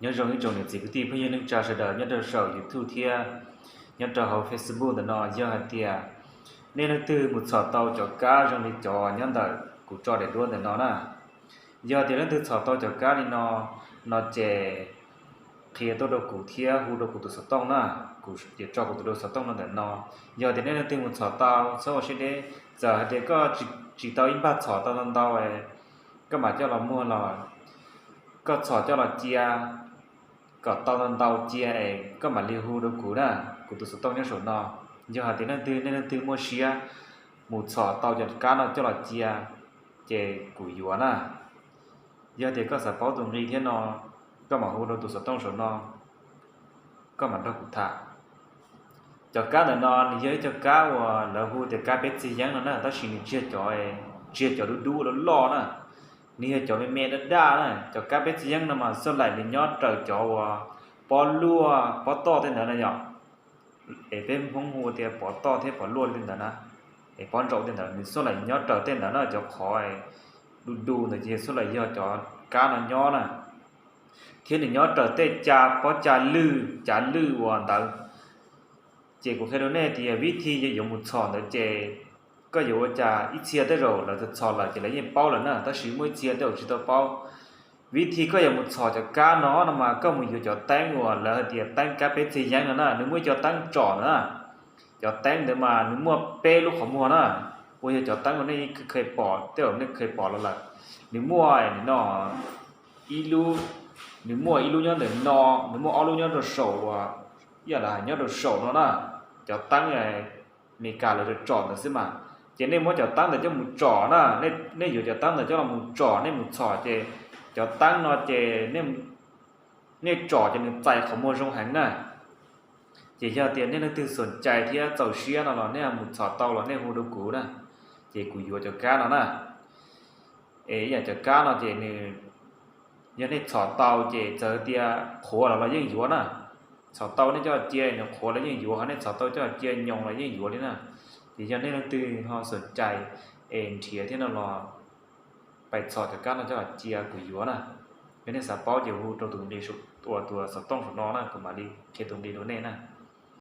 Nyob zoo ib tsoom niam txiv kwv tij phooj ywg neej tsa sawv daws nyob rau saum YouTube thiab nyob rau hauv Facebook ntawm no. Yog hais tias nej leej twg mus txhom tau cov kab zoo li cov nyob ntawm kuv tso daim duab ntawm no na, yog tias leej twg txhom tau cov kab li no, no ces qhia tuaj rau kuv thiab hu rau kuv tus xov tooj na. Kuv yuav tso kuv tus xov tooj no ntawm no. Yog tias nej leej twg mus txhom tau, txhob ua siab deb. Txawm hais tias koj tsis tau ib npag txhom tau ntau ntau, koj mam coj los muag los, koj txhom coj los cia kom tau ntau ntau cia es koj mam li hu rau kuv na, kuv tus xov tooj nyob saum no. Yog hais tias leej twg, nej leej twg muaj siab mus txhom tau cov kab no coj los cia, ces kuv yuav na. Yog tias koj xav paub tus nqi thiab no, koj mam hu rau tus xov tooj saum no, koj mam nrog kuv tham. Cov kab ntawm no nws yog ib co kab uas lawv hu tias kab peb txiag yeeb no na, tab sis nws tsis yog cov, tsis yog cov dub dub loj loj na, nws yog cov me me daj daj na. Cov kab peb txiag yeeb no mas xoj laim nws nyob raws cov uas pob luaj pob toj tej ntawd na yom. Es peb Hmoob hu tias pov toj thiab pov luaj li ntawd na, es pob ntsaum tej ntawd, nws xoj laim nyob raws tej ntawd na, cov qhov du du ntawd ces xoj laim yog cov kab no nyob na. Thiab nws nyob raws tej ca pob ca lwj, cav lwj uas ntawd. Ces kuv qhia rau nej tias vib thib yuav mus txhom ntawd ces koj yuav ua cas, ib txhia tej zaum lawv txhom lawm ces lawv yeej paub lawm na, tab sis muaj ib txhia tej zaum tsis tau paub. Vib thib koj yuav mus txhom cov kab no no mas koj mus yuav cov teeb uas lawv hais tias teeb kab peb txiag yeeb no na, nws muaj ib co teeb tsom ntawd na. Cov teeb ntawd mas nws muaj peb lub qhov muag na, uas yog cov teeb uas nej kheev pom, tej zaum nej kheev pom los lawm. Nws muaj no ib lub, nws muaj ib lub nyob ntawm no, nws muaj ob lub nyob rau saum uas, ib yam li hais nyob rau saum no na. Cov teeb Amelikas lawv tsom ntawd xwb mas. Ces nej muab cov teeb ntawd coj mus tsom na, nej yuav cov teeb ntawd coj los mus tsom, nej mus txhom ces cov teeb no ces nej tsom ces nws txais qhov muag zoo heev na. Ces yog tias nej leej twg xoom cai thiab txaus siab no los nej mus txhom tau los nej hu rau kuv na, ces kuv yuav cov kab no na. Es ib yam cov kab no ces nws, yog nej txhom tau ces txawm tias qhuav los los yeej yuav na. Txhom tau nej coj cia nws qhuav los yeej yuav, ho nej txhom tau coj cia nyoos los yeej yuav li na. Ces yog nej leej twg ho xoom cai es nrhiav thiab no los pais txhom cov kab no coj los cia kuv yuav na. Yog nej xav paub ces hu rau tus nqi, tus xov tooj saum no na, kuv mam li qhia tus nqi rau nej na.